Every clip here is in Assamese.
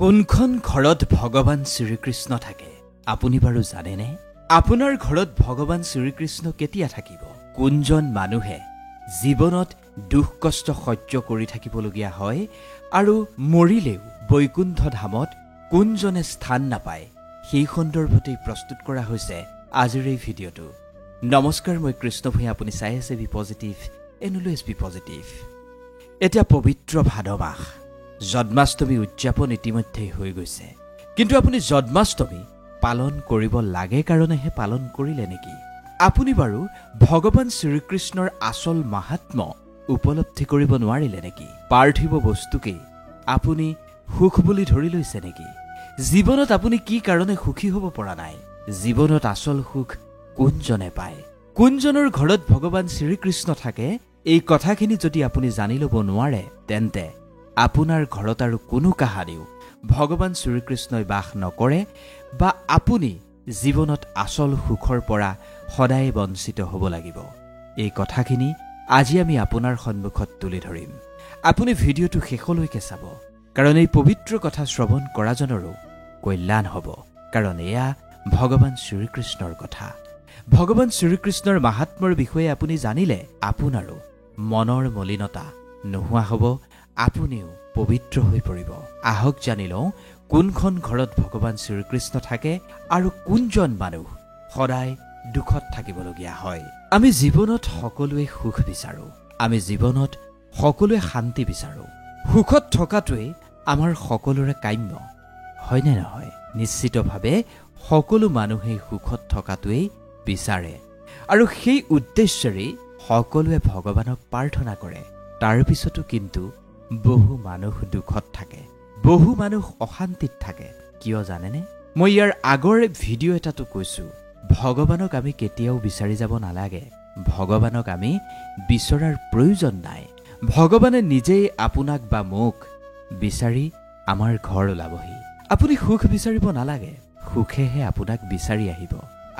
কোনখন ঘৰত ভগৱান শ্ৰীকৃষ্ণ থাকে আপুনি বাৰু জানেনে? আপোনাৰ ঘৰত ভগৱান শ্ৰীকৃষ্ণ কেতিয়া থাকিব? কোনজন মানুহে জীৱনত দুখ কষ্ট সহ্য কৰি থাকিবলগীয়া হয় আৰু মৰিলেও বৈকুণ্ঠ ধামত কোনজনে স্থান নাপায়, সেই সন্দৰ্ভতেই প্ৰস্তুত কৰা হৈছে আজিৰ এই ভিডিঅ'টো। নমস্কাৰ, মই কৃষ্ণ ভূঞা, আপুনি চাই আছে B positive and always be positive. এতিয়া পবিত্ৰ ভাদ মাহ, জন্মাষ্টমী উদযাপন ইতিমধ্যেই হৈ গৈছে। কিন্তু আপুনি জন্মাষ্টমী পালন কৰিব লাগে কাৰণেহে পালন কৰিলে নেকি? আপুনি বাৰু ভগৱান শ্ৰীকৃষ্ণৰ আচল মাহাত্ম্য উপলব্ধি কৰিব নোৱাৰিলে নেকি? পাৰ্থিৱ বস্তুকেই আপুনি সুখ বুলি ধৰি লৈছে নেকি? জীৱনত আপুনি কি কাৰণে সুখী হ'ব পৰা নাই? জীৱনত আচল সুখ কোনজনে পায়? কোনজনৰ ঘৰত ভগৱান শ্ৰীকৃষ্ণ থাকে? এই কথাখিনি যদি আপুনি জানি ল'ব নোৱাৰে, তেন্তে আপোনাৰ ঘৰত আৰু কোনো কাহানিও ভগৱান শ্ৰীকৃষ্ণই বাস নকৰে বা আপুনি জীৱনত আচল সুখৰ পৰা সদায় বঞ্চিত হ'ব লাগিব। এই কথাখিনি আজি আমি আপোনাৰ সন্মুখত তুলি ধৰিম। আপুনি ভিডিঅ'টো শেষলৈকে চাব, কাৰণ এই পবিত্ৰ কথা শ্ৰৱণ কৰাজনৰো কল্যাণ হ'ব, কাৰণ এয়া ভগৱান শ্ৰীকৃষ্ণৰ কথা। ভগৱান শ্ৰীকৃষ্ণৰ মাহাত্ম্যৰ বিষয়ে আপুনি জানিলে আপোনাৰো মনৰ মলিনতা নোহোৱা হ'ব, আপুনিও পবিত্ৰ হৈ পৰিব। আহক জানি লওঁ কোনখন ঘৰত ভগৱান শ্ৰীকৃষ্ণ থাকে আৰু কোনজন মানুহ সদায় দুখত থাকিবলগীয়া হয়। আমি জীৱনত সকলোৱে সুখ বিচাৰোঁ, আমি জীৱনত সকলোৱে শান্তি বিচাৰোঁ। সুখত থকাটোৱেই আমাৰ সকলোৰে কাম্য, হয়নে নহয়? নিশ্চিতভাৱে সকলো মানুহেই সুখত থকাটোৱেই বিচাৰে আৰু সেই উদ্দেশ্যেৰেই সকলোৱে ভগৱানক প্ৰাৰ্থনা কৰে। তাৰ পিছতো কিন্তু বহু মানুহ দুখত থাকে, বহু মানুহ অশান্তিত থাকে। কিয় জানেনে? মই ইয়াৰ আগৰ ভিডিঅ' এটাতো কৈছোঁ, ভগৱানক আমি কেতিয়াও বিচাৰি যাব নালাগে, ভগৱানক আমি বিচৰাৰ প্ৰয়োজন নাই। ভগৱানে নিজেই আপোনাক বা মোক বিচাৰি আমাৰ ঘৰ ওলাবহি। আপুনি সুখ বিচাৰিব নালাগে, সুখেহে আপোনাক বিচাৰি আহিব।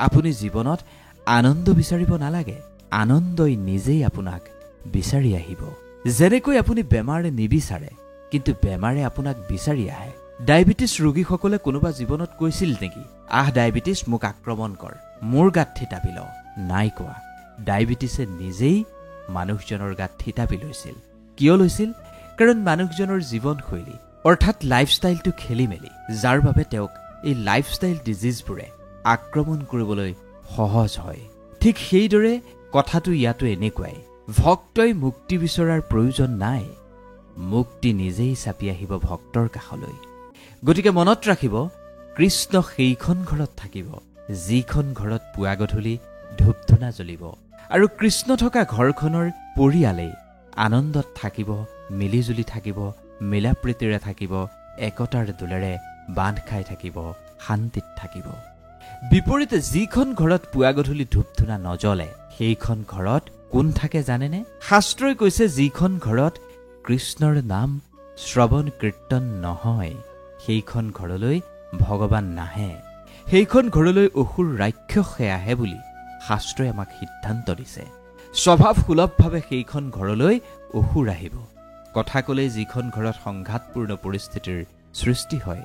আপুনি জীৱনত আনন্দ বিচাৰিব নালাগে, আনন্দই নিজেই আপোনাক বিচাৰি আহিব। যেনেকৈ আপুনি বেমাৰ নিবিচাৰে, কিন্তু বেমাৰে আপোনাক বিচাৰি আহে। ডায়েবেটিছ ৰোগীসকলে কোনোবা জীৱনত কৈছিল নেকি, আহ ডায়েবেটিছ মোক আক্ৰমণ কৰ, মোৰ গাত থিতাপি ল? নাই কোৱা। ডায়েবেটিছে নিজেই মানুহজনৰ গাত থিতাপি লৈছিল। কিয় লৈছিল? কাৰণ মানুহজনৰ জীৱনশৈলী অৰ্থাৎ লাইফষ্টাইলটো খেলি মেলি, যাৰ বাবে তেওঁক এই লাইফষ্টাইল ডিজিজবোৰে আক্ৰমণ কৰিবলৈ সহজ হয়। ঠিক সেইদৰে কথাটো ইয়াতো এনেকুৱাই। ভক্তই মুক্তি বিচৰাৰ প্ৰয়োজন নাই, মুক্তি নিজেই চাপি আহিব ভক্তৰ কাষলৈ। গতিকে মনত ৰাখিব, কৃষ্ণ সেইখন ঘৰত থাকিব যিখন ঘৰত পুৱা গধূলি ধূপ ধূনা জ্বলিব, আৰু কৃষ্ণ থকা ঘৰখনৰ পৰিয়ালেই আনন্দত থাকিব, মিলিজুলি থাকিব, মিলাপ্ৰীতিৰে থাকিব, একতাৰ দোলেৰে বান্ধ খাই থাকিব, শান্তিত থাকিব। বিপৰীতে যিখন ঘৰত পুৱা গধূলি ধূপ ধূনা নজ্বলে, সেইখন ঘৰত কোন থাকে জানেনে? শাস্ত্ৰই কৈছে, যিখন ঘৰত কৃষ্ণৰ নাম শ্ৰৱণ কীৰ্তন নহয়, সেইখন ঘৰলৈ ভগৱান নাহে, সেইখন ঘৰলৈ অসুৰ ৰাক্ষসে আহে বুলি শাস্ত্ৰই আমাক সিদ্ধান্ত দিছে। স্বভাৱ সুলভভাৱে সেইখন ঘৰলৈ অসুৰ আহিব। কথা ক'লেই যিখন ঘৰত সংঘাতপূৰ্ণ পৰিস্থিতিৰ সৃষ্টি হয়,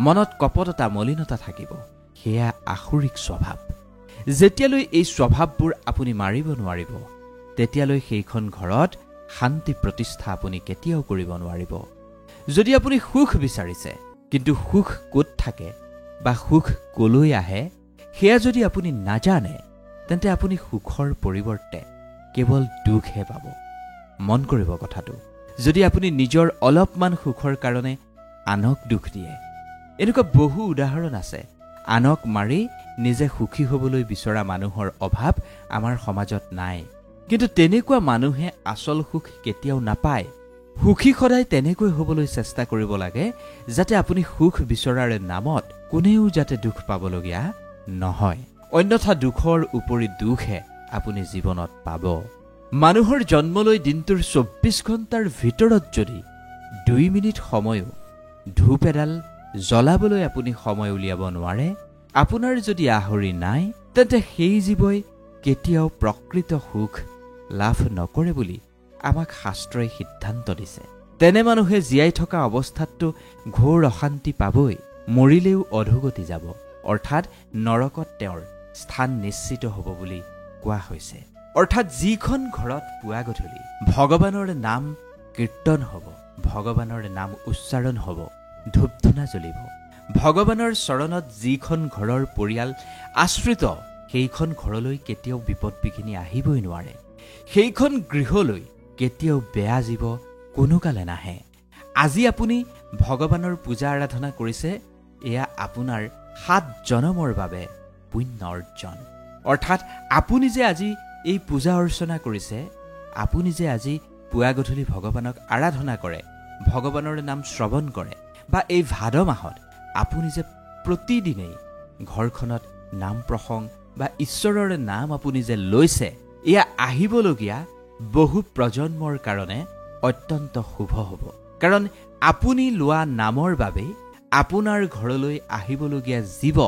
মনত কপটতা মলিনতা থাকিব, সেয়া আসুৰিক স্বভাৱ। যেতিয়ালৈ এই স্বভাৱবোৰ আপুনি মাৰিব নোৱাৰিব, তেতিয়ালৈ সেইখন ঘৰত শান্তি প্ৰতিষ্ঠা আপুনি কেতিয়াও কৰিব নোৱাৰিব। যদি আপুনি সুখ বিচাৰিছে, কিন্তু সুখ ক'ত থাকে বা সুখ ক'লৈ আহে সেয়া যদি আপুনি নাজানে, তেন্তে আপুনি সুখৰ পৰিৱৰ্তে কেৱল দুখহে পাব। মন কৰিব কথাটো, যদি আপুনি নিজৰ অলপমান সুখৰ কাৰণে আনক দুখ দিয়ে, এনেকুৱা বহু উদাহৰণ আছে। আনক মাৰি নিজে সুখী হ'বলৈ বিচৰা মানুহৰ অভাৱ আমাৰ সমাজত নাই, কিন্তু তেনেকুৱা মানুহে আচল সুখ কেতিয়াও নাপায়। সুখী সদায় তেনেকৈ হ'বলৈ চেষ্টা কৰিব লাগে, যাতে আপুনি সুখ বিচৰাৰ নামত কোনেও যাতে দুখ পাবলগীয়া নহয়, অন্যথা দুখৰ উপৰি দুখহে আপুনি জীৱনত পাব। মানুহৰ জন্মলৈ দিনটোৰ 24 ঘণ্টাৰ ভিতৰত যদি 2 মিনিট সময়ো ধূপ এডাল জ্বলাবলৈ আপুনি সময় উলিয়াব নোৱাৰে, আপোনাৰ যদি আহৰি নাই, তেন্তে সেই জীৱই কেতিয়াও প্ৰকৃত সুখ লাভ নকৰে বুলি আমাক শাস্ত্ৰই সিদ্ধান্ত দিছে। তেনে মানুহে জীয়াই থকা অৱস্থাততো ঘোৰ অশান্তি পাবই, মৰিলেও অধোগতি যাব, অৰ্থাৎ নৰকত তেওঁৰ স্থান নিশ্চিত হ'ব বুলি কোৱা হৈছে। অৰ্থাৎ যিখন ঘৰত পুৱা গধূলি ভগৱানৰ নাম কীৰ্তন হ'ব, ভগৱানৰ নাম উচ্চাৰণ হ'ব, ধূপ ধূনা জ্বলিব, ভগৱানৰ চৰণত যিখন ঘৰৰ পৰিয়াল আশ্ৰিত, সেইখন ঘৰলৈ কেতিয়াও বিপদ বিঘিনি আহিবই নোৱাৰে। সেইখন গৃহলৈ কেতিয়াও বেয়া জীৱ কোনোকালে নাহে। আজি আপুনি ভগৱানৰ পূজা আৰাধনা কৰিছে, এয়া আপোনাৰ 7 জনমৰ বাবে পুণ্য অৰ্জন। অৰ্থাৎ আপুনি যে আজি এই পূজা অৰ্চনা কৰিছে, আপুনি যে আজি পুৱা গধূলি ভগৱানক আৰাধনা কৰে, ভগৱানৰ নাম শ্ৰৱণ কৰে, বা এই ভাদ মাহত আপুনি যে প্ৰতিদিনেই ঘৰখনত নাম প্ৰসংগ বা ঈশ্বৰৰ নাম আপুনি যে লৈছে, এয়া আহিবলগীয়া বহু প্ৰজন্মৰ কাৰণে অত্যন্ত শুভ হ'ব। কাৰণ আপুনি লোৱা নামৰ বাবেই আপোনাৰ ঘৰলৈ আহিবলগীয়া জীৱ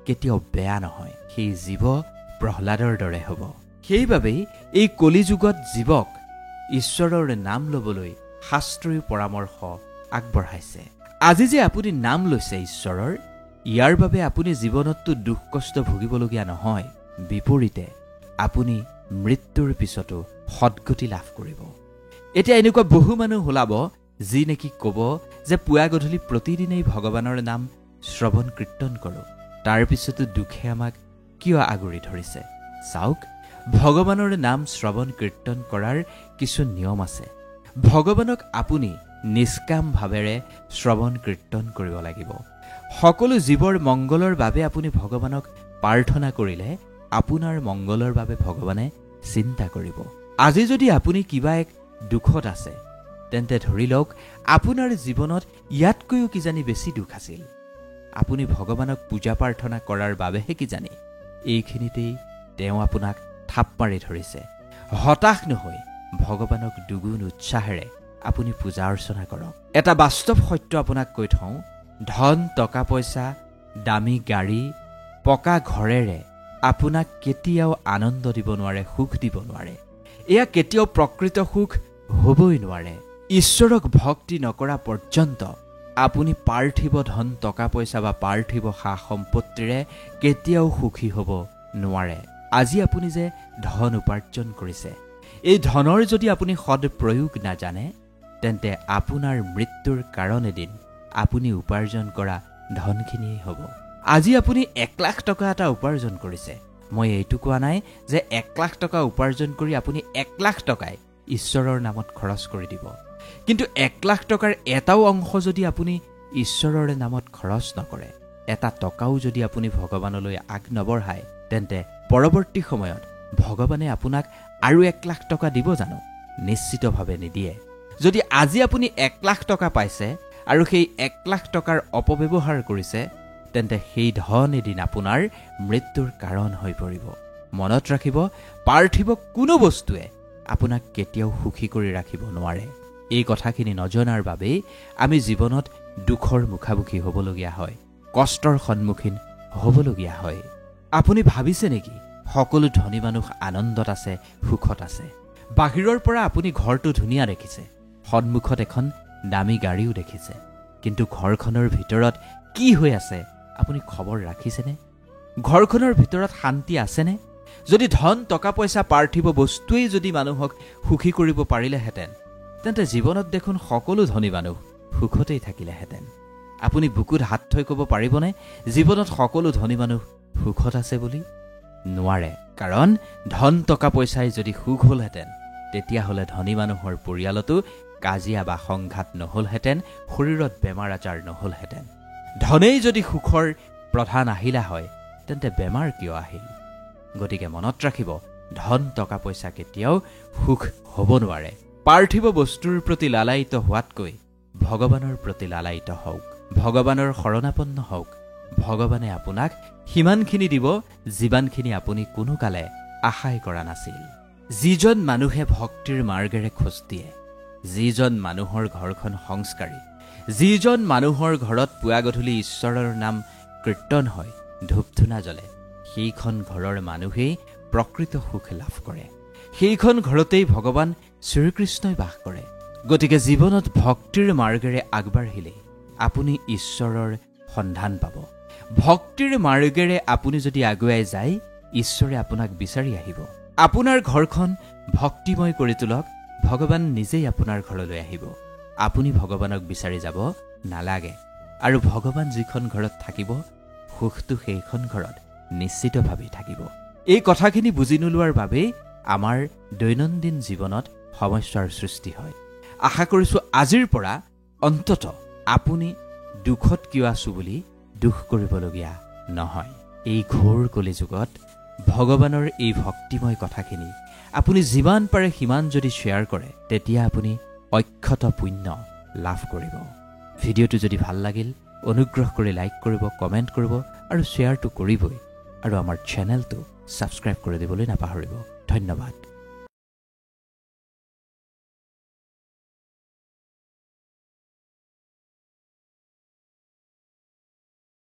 কেতিয়াও বেয়া নহয়, সেই জীৱ প্ৰহ্লাদৰ দৰে হ'ব। সেইবাবেই এই কলিযুগত জীৱক ঈশ্বৰৰ নাম ল'বলৈ শাস্ত্ৰয়ো পৰামৰ্শ আগবঢ়াইছে। আজি যে আপুনি নাম লৈছে ঈশ্বৰৰ, ইয়াৰ বাবে আপুনি জীৱনততো দুখ কষ্ট ভুগিবলগীয়া নহয়, বিপৰীতে আপুনি মৃত্যুৰ পিছতো সদ্গতি লাভ কৰিব। এতিয়া এনেকুৱা বহু মানুহ ওলাব যি নেকি ক'ব যে পুৱা গধূলি প্ৰতিদিনেই ভগৱানৰ নাম শ্ৰৱণ কীৰ্তন কৰোঁ, তাৰ পিছতো দুখে আমাক কিয় আগুৰি ধৰিছে? চাওক, ভগৱানৰ নাম শ্ৰৱণ কীৰ্তন কৰাৰ কিছু নিয়ম আছে। ভগৱানক আপুনি নিষ্কাম ভাৱেৰে শ্ৰৱণ কীৰ্তন কৰিব লাগিব। সকলো জীৱৰ মংগলৰ বাবে আপুনি ভগৱানক প্ৰাৰ্থনা কৰিলে আপোনাৰ মংগলৰ বাবে ভগৱানে চিন্তা কৰিব। আজি যদি আপুনি কিবা এক দুখত আছে, তেন্তে ধৰি লওক আপোনাৰ জীৱনত ইয়াতকৈও কিজানি বেছি দুখ আছিল। আপুনি ভগৱানক পূজা প্ৰাৰ্থনা কৰাৰ বাবেহে কিজানি এইখিনিতেই তেওঁ আপোনাক থাপ মাৰি ধৰিছে। হতাশ নহৈ ভগৱানক দুগুণ উৎসাহেৰে আপুনি পূজা অৰ্চনা কৰক। এটা বাস্তৱ সত্য আপোনাক কৈ থওঁ, ধন টকা পইচা, দামী গাড়ী, পকা ঘৰেৰে আপোনাক কেতিয়াও আনন্দ দিব নোৱাৰে, সুখ দিব নোৱাৰে। এয়া কেতিয়াও প্ৰকৃত সুখ হ'বই নোৱাৰে। ঈশ্বৰক ভক্তি নকৰা পৰ্যন্ত আপুনি পাৰ্থিৱ ধন টকা পইচা বা পাৰ্থিৱ সা সম্পত্তিৰে কেতিয়াও সুখী হ'ব নোৱাৰে। আজি আপুনি যে ধন উপাৰ্জন কৰিছে, এই ধনৰ যদি আপুনি সদপ্ৰয়োগ নাজানে, তেন্তে আপোনাৰ মৃত্যুৰ কাৰণ এদিন আপুনি উপাৰ্জন কৰা ধনখিনিয়েই হ'ব। আজি আপুনি 1 লাখ টকা এটা উপাৰ্জন কৰিছে, মই এইটো কোৱা নাই যে 1 লাখ টকা উপাৰ্জন কৰি আপুনি 1 লাখ টকাই ঈশ্বৰৰ নামত খৰচ কৰি দিব, কিন্তু 1 লাখ টকাৰ এটাও অংশ যদি আপুনি ঈশ্বৰৰ নামত খৰচ নকৰে, এটা টকাও যদি আপুনি ভগৱানলৈ আগ নবঢ়ায়, তেন্তে পৰৱৰ্তী সময়ত ভগৱানে আপোনাক আৰু 1 লাখ টকা দিব জানো? নিশ্চিতভাৱে নিদিয়ে। যদি আজি আপুনি 1 লাখ টকা পাইছে আৰু সেই 1 লাখ টকাৰ অপব্যৱহাৰ কৰিছে, তেন্তে সেই ধন এদিন আপোনাৰ মৃত্যুৰ কাৰণ হৈ পৰিব। মনত ৰাখিব, পাৰ্থিৱ কোনো বস্তুৱে আপোনাক কেতিয়াও সুখী কৰি ৰাখিব নোৱাৰে। এই কথাখিনি নজনাৰ বাবেই আমি জীৱনত দুখৰ মুখামুখি হ'বলগীয়া হয়, কষ্টৰ সন্মুখীন হ'বলগীয়া হয়। আপুনি ভাবিছে নেকি সকলো ধনী মানুহ আনন্দত আছে, সুখত আছে? বাহিৰৰ পৰা আপুনি ঘৰটো ধুনীয়া দেখিছে, সন্মুখত এখন দামী গাড়ীও দেখিছে, কিন্তু ঘৰখনৰ ভিতৰত কি হৈ আছে আপুনি খবৰ ৰাখিছেনে? ঘৰখনৰ ভিতৰত শান্তি আছেনে? যদি ধন টকা পইচা পাৰ্থিৱ বস্তুৱেই যদি মানুহক সুখী কৰিব পাৰিলেহেঁতেন, তেন্তে জীৱনত দেখোন সকলো ধনী মানুহ সুখতেই থাকিলেহেঁতেন। আপুনি বুকুত হাত থৈ ক'ব পাৰিবনে জীৱনত সকলো ধনী মানুহ সুখত আছে বুলি? নোৱাৰে। কাৰণ ধন টকা পইচাই যদি সুখ হ'লহেঁতেন, তেতিয়াহ'লে ধনী মানুহৰ পৰিয়ালতো কাজিয়া বা সংঘাত নহ'লহেঁতেন, শৰীৰত বেমাৰ আজাৰ নহ'লহেঁতেন। ধনেই যদি সুখৰ প্ৰধান আহিলা হয়, তেন্তে বেমাৰ কিয় আহিল? গতিকে মনত ৰাখিব, ধন টকা পইচা কেতিয়াও সুখ হ'ব নোৱাৰে। পাৰ্থিৱ বস্তুৰ প্ৰতি লালায়িত হোৱাতকৈ ভগৱানৰ প্ৰতি লালায়িত হওক, ভগৱানৰ শৰণাপন্ন হওক। ভগৱানে আপোনাক সিমানখিনি দিব যিমানখিনি আপুনি কোনোকালে আশাই কৰা নাছিল। যিজন মানুহে ভক্তিৰ মাৰ্গেৰে খোজ দিয়ে, যিজন মানুহৰ ঘৰখন সংস্কাৰী, যিজন মানুহৰ ঘৰত পুৱা গধূলি ঈশ্বৰৰ নাম কীৰ্তন হয়, ধূপ ধূনা জ্বলে, সেইখন ঘৰৰ মানুহেই প্ৰকৃত সুখ লাভ কৰে। সেইখন ঘৰতেই ভগৱান শ্ৰীকৃষ্ণই বাস কৰে। গতিকে জীৱনত ভক্তিৰ মাৰ্গেৰে আগবাঢ়িলে আপুনি ঈশ্বৰৰ সন্ধান পাব। ভক্তিৰ মাৰ্গেৰে আপুনি যদি আগুৱাই যায়, ঈশ্বৰে আপোনাক বিচাৰি আহিব। আপোনাৰ ঘৰখন ভক্তিময় কৰি তোলক, ভগৱান নিজেই আপোনাৰ ঘৰলৈ আহিব। আপুনি ভগৱানক বিচাৰি যাব নালাগে। আৰু ভগৱান যিখন ঘৰত থাকিব, সুখটো সেইখন ঘৰত নিশ্চিতভাৱেই থাকিব। এই কথাখিনি বুজি নোলোৱাৰ বাবেই আমাৰ দৈনন্দিন জীৱনত সমস্যাৰ সৃষ্টি হয়। আশা কৰিছোঁ আজিৰ পৰা অন্তত আপুনি দুখত কিয় আছোঁ বুলি দুখ কৰিবলগীয়া নহয়। এই ঘোৰ কলিযুগত ভগৱানৰ এই ভক্তিময় কথাখিনি আপুনি যিমান পাৰে সিমান যদি শ্বেয়াৰ কৰে, তেতিয়া আপুনি অক্ষত পুণ্য লাভ কৰিব। ভিডিঅ'টো যদি ভাল লাগিল, অনুগ্ৰহ কৰি লাইক কৰিব, কমেণ্ট কৰিব আৰু শ্বেয়াৰটো কৰিবই, আৰু আমাৰ চেনেলটো ছাবস্ক্ৰাইব কৰি দিবলৈ নাপাহৰিব। ধন্যবাদ।